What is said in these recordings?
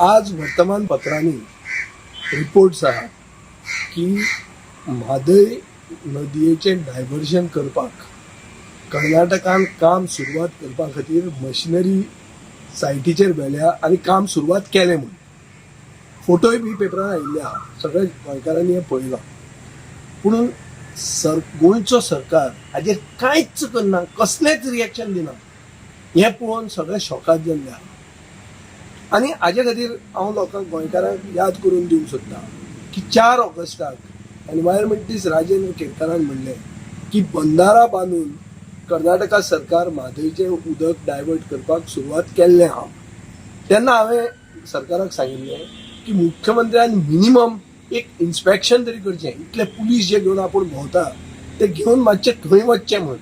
आज वर्तमानपत्रांनी रिपोर्ट्स आहा की म्हादय नदयेचें डायवर्जन करपाक कर्नाटकान काम सुरवात करपा खातीर मशिनरी सायटीचेर व्हेल्या आनी काम सुरवात केलें म्हूण. फोटोय बी पेपरान आयिल्ले आहा, सगळ्या गोंयकारांनी हें पळयलां. पुणून सर, गोंयचो सरकार हाजेर कांयच करना, कसलेंच रिएक्शन दिना, हें पळोवन सगळे शॉकाद जाल्ले आहा. आनी हाजे खातीर हांव लोकांक, गोंयकारांक याद करून दिवंक सोदता की 4 ऑगस्टाक एनवायरमेंटिस्ट राजेंद्र केरकारान म्हणलें की बंदारा बांदून कर्नाटका सरकार म्हादयचें उदक डायवर्ट करपाक सुरवात केल्लें आहा. तेन्ना हांवें सरकाराक सांगिल्लें की मुख्यमंत्र्यान मिनिमम एक इन्स्पेक्शन तरी करचें, इतले पुलीस जे घेवन आपूण भोंवता ते घेवन मातशे थंय वचचें म्हूण.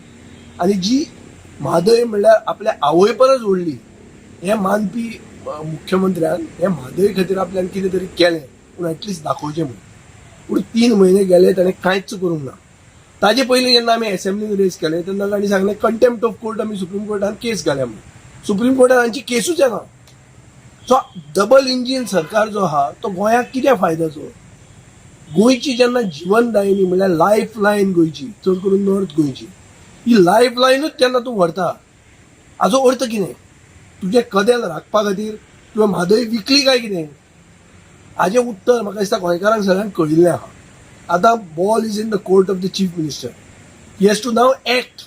आनी जी म्हादय म्हणल्यार आपल्या आवय परस व्हडली हें मानपी मुख्यमंत्र्यान हे म्हादय खातीर आपल्यान कितें तरी केलें पूण एटलिस्ट दाखोवचें म्हूण. पूण 3 म्हयने गेले, ताणें कांयच करूंक ना. ताजे पयलीं जेन्ना आमी एसेंब्लीन रेज केलें तेन्ना तांणी सांगलें, कंटेम्प्ट ऑफ कोर्ट, आमी सुप्रीम कोर्टान केस घाल्या म्हणून. सुप्रीम कोर्टान हांची केसूच येना. सो डबल इंजीन सरकार जो आहा तो गोंयाक कितें फायद्याचो? गोंयची जेन्ना जिवनदायिनी म्हणल्यार लायफ लायन गोंयची, चड करून नॉर्थ गोंयची ही लायफ लायनूच जेन्ना तूं व्हरता, हाजो अर्थ कितें? तुजें कदेल राखपा खातीर तुवें म्हादय विकली काय कितें? हाजें उत्तर म्हाका दिसता गोंयकारांक सगळ्यांक कळिल्लें आहा. आतां ball is in the court of the chief minister. He has to now act,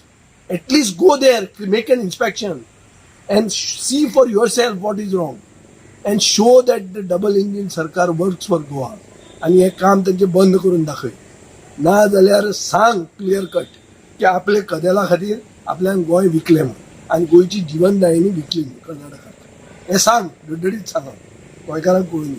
at least go there, make an inspection and see for yourself what is wrong and show that the double engine सरकार works for Goa. आनी हें काम तेंचें बंद करून दाखय. ना जाल्यार सांग क्लियर कट की आपले कदेला खातीर आपल्यान गोंय विकलें म्हूण आनी गोंयची जिवनदायिनी विकली म्हूण कर्नाटकाक, हें सांग, डडडीत सांगा, गोंयकारांक कळून.